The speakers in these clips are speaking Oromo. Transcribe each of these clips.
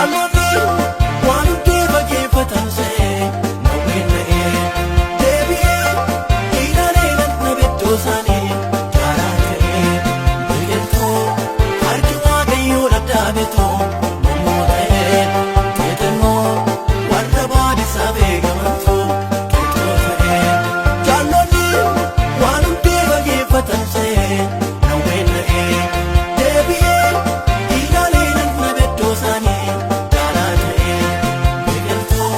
Jaalonni waan hundee fageeffatan se'ee nawween na'ee deebi'ee ilaalee nan iddoo isaanii daaraa ta'ee biqiltuu harki Waaqayyoo dhadhaabetu mummoo ta'ee xexennoo warra baadisaa beekamantu qexoo ta'ee jaalonni waan hundee fageeffatan se'ee nawween na'ee deebi'ee ilaalee nan iddoo isaanii daaraa ta'ee biqiltuu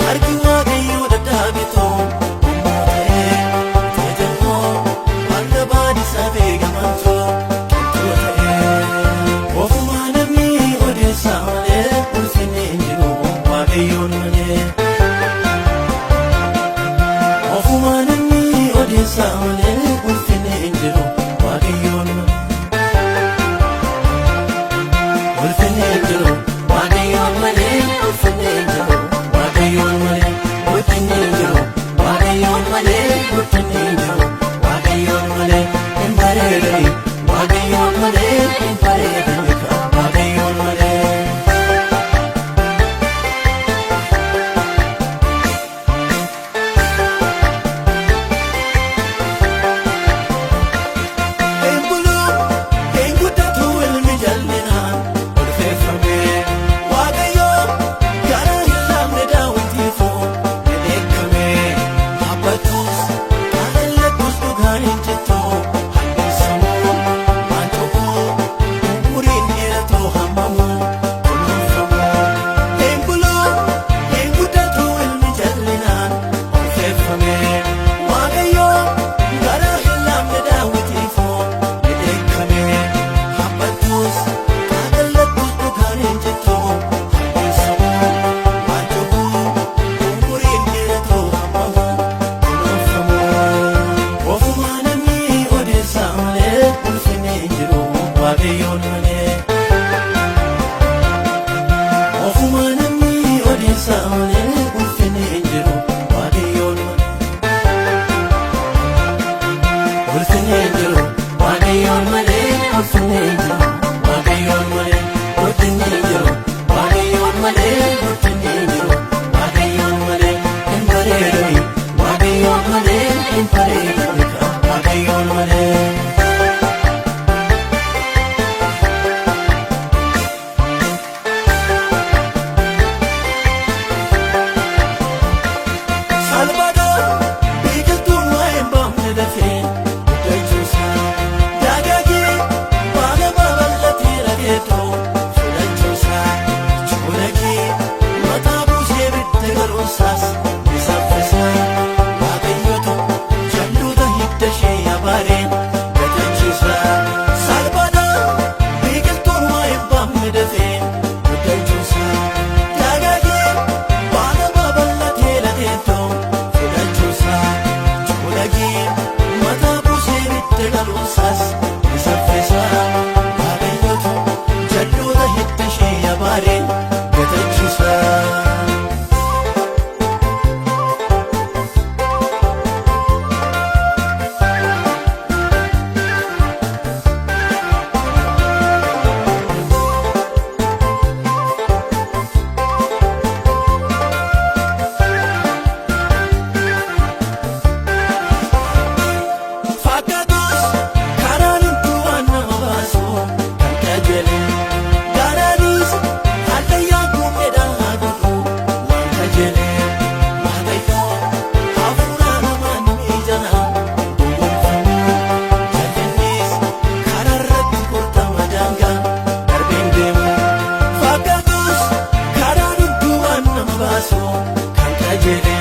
harki Waaqayyoo dhadhaabetu mummoo ta'ee xexennoo warra baadisaa beekamantu qexoo ta'ee. Ofumaa namni odeessaa malee ulfinni hin jiru Waaqayyoon malee. Ofumaa namni odeessaa malee ulfinni hin jiru Waaqayyoon malee. Ulfinni hin jiru Waaqayyoon malee, ulfinni hin jiru Waaqayyoon malee, ulfinni hin jiru Waaqayyoon malee, ulfinni hin jiru Waaqayyoon malee, hin bareedani Waaqayyoon malee, hin bareedani Waaqayyoon malee. Hin bulu, hin guddatu ilmi jallinaan ulfeeffame. Waaqayyo garaa hin laafne daawwitiifuu ni dheekkame. Dhaabbatus qaallattus dhugaan hin jittu hambisamu. Waan tokko umuriin dheeratu hammamu kunuunfamu. Hin bulu, hin guddatu ilmi jallinaan ulfeeffame. Waaqayyo garaa hin laafne daawwitiifuu ni dheekkame. Dhaabbattus qaallattus dhugaan hin jittu hambisamu. Waan tokko umuriin dheeratu hammamu kunuunfamu. Ofumaa namni odeessaa malee ulfinni hin jiru Waaqayyoon malee. Ofumaa namni odeessaa malee ulfinni hin jiru Waaqayyoon malee. Ulfinni hin jiru Waaqayyoon malee, ulfinni hin jiru Waaqayyoon malee, ulfinni hin jiru Waaqayyoon malee, ulfinni hin jiru Waaqayyoon malee, hin bareedani Waaqayyoon malee, hin bareedani Waaqayyoon malee. Salbaadaan biqiltuun waa hin baafne dafee guddachuusaa dagaagee baala babal'atee rageetoo fudhachuusaa coolagee mataa buusee bitte galuunsaas ni saffisa. Waaqayyotu jalloota hidda ishee abaareen gatachiisa. Salbaadaan biqiltuun waa hin baafne dafee guddachuusaa dagaagee baala babal'atee rageetoo fudhachuusaa coolagee mataa buusee bitte galuunsaas ni saffisa. Waaqayyotu jalloota hidda ishee abaareen gatachiisa. Fakkaatus karaan hunduu waan nama baasu kan qajeele. Garaanis hallayyaa guumeedhaan haa godhu waan qajeele. Waaqayyo hafuura namaan ni jala gowwoomfamu. Jallinnis karaa irratti kortama daangaa darbeen deemu. Fakkaatus karaan hunduu waan nama baasu kan qajeele.